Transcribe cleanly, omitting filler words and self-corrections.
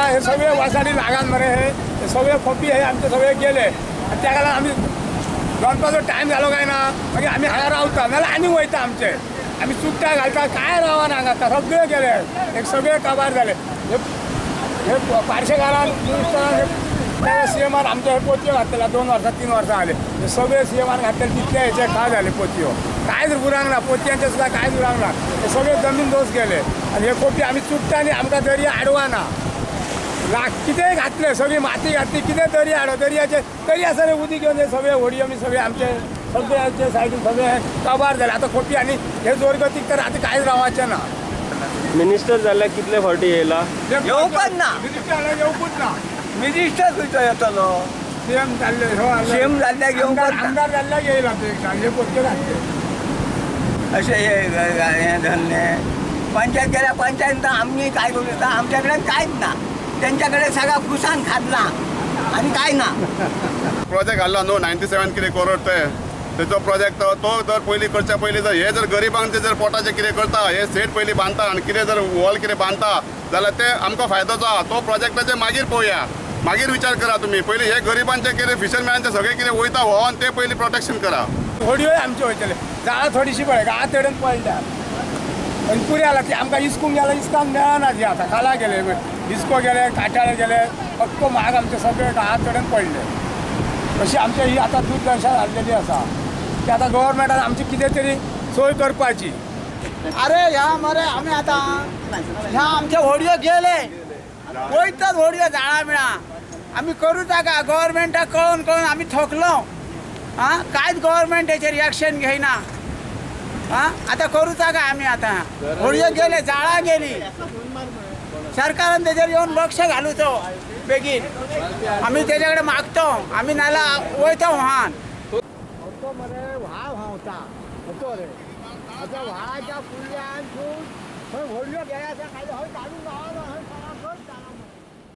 हे सगळे वासाडी लागान मरे हे सगळे खोपी हे आमचे सगळे गेले. आनी तेका लागून आमी दनपारचो टायम जालो काय ना मागीर आमी हांगा रावता नाल्यार आनी वयता आमचे. आमी चुट्टा घालता काय रावना हांगा सगळे गेले एक सगळे काबार जाले. हे पार्शेकारान मिनिस्टरान सी एमान आमचे हे पोतयो घातलेले 2 वर्सां 3 वर्सां जाले हे सगळे सी एमान घातलेले तितले हेचे खा जाले पोतयो कांयच उरूंक ना पोतयांचे सुद्दां कांयच उरूंक ना. हे सगळे जमीन दोस गेले आनी हे खोपी आमी चुट्टा आनी आमकां दर्या आडवाना लाख कितेंय घातलें सगळी माती घातली कितें दर्या हाडो दर्याचे तरी आसा उदीक घेवन हे सगळे होडयो आमी सगळे आमचे सगळे सायडीन सगळे काबार जाले. आतां खोपी आनी हे जोरगतीक तर आतां कांयच रावपाचें ना. मिनिस्टर जाल्यार कितले फावटी येयला? येवपाच ना. मिनिस्टर जाल्यार येवपूच ना. मिनिस्टर खंयचो येतलो? सीएम जाल्ले सीएम जाल्ल्याक येवपाच ना. आमदार जाल्ल्याक येयला ते हे पोतयो घातले अशें हे धरले. पंचायत गेल्या पंचायत आमी काय करू शकता? आमच्या कडेन कांयच ना. त्यांच्याकडे सगळा कुसान खातला आनी काय ना. प्रोजेक्ट हाडला न्हू 97 कितें करोड ते तेचो प्रोजेक्ट तो जर पयलीं करच्या पयलीं जर हे जर गरिबांचे जर पोटाचें कितें करता हे सेट पयलीं बांदता आनी कितें जर वॉल कितें बांदता जाल्यार ते आमकां फायदोचो आहा. तो प्रोजेक्टाचे मागीर पळोवया मागीर विचार करा तुमी. पयलीं हे गरिबांचे कितें फिशरमॅनांचे सगळें कितें वयता व्होवन ते पयलीं प्रोटेक्शन करा. होडयोय आमच्यो वयतले जाळां थोडीशी पळय गांवां तेडून पडल्या आनी पुरें जाला ती आमकां इस्कूंक गेल्यार इस्कान मेळना ती आतां खाला गेले इस्को गेले काटाळे गेले अख्खो म्हाग आमचे सगळे गांवां कडेन पडले. अशी आमची ही आतां दुर्दशा जाल्लेली आसा ती आतां गव्हर्मेंटान आमची कितें तरी सोय करपाची. अरे ह्या मरे आमी आतां ह्या आमचे होडयो गेले वयतात होडयो जाळां बिळां आमी करूं ताका गव्हर्मेंटाक कळोवन कळोवन आमी थकलो. आं कांयच गव्हर्मेंट हेचेर एक्शन घेयना. आं आतां करूं ताका आमी आतां होडयो गेले जाळां गेली सरकारान तेजेर येवन लक्ष घालूचो बेगीन. आमी तेजे कडेन मागतो आमी नाल्यार वयता व्हान. तो मरे व्हाळ व्हांवता तो रे आतां व्हाळाच्या फुडल्यान थंय व्हडल्यो गेल्या आसा खाली हय काडून गावना हय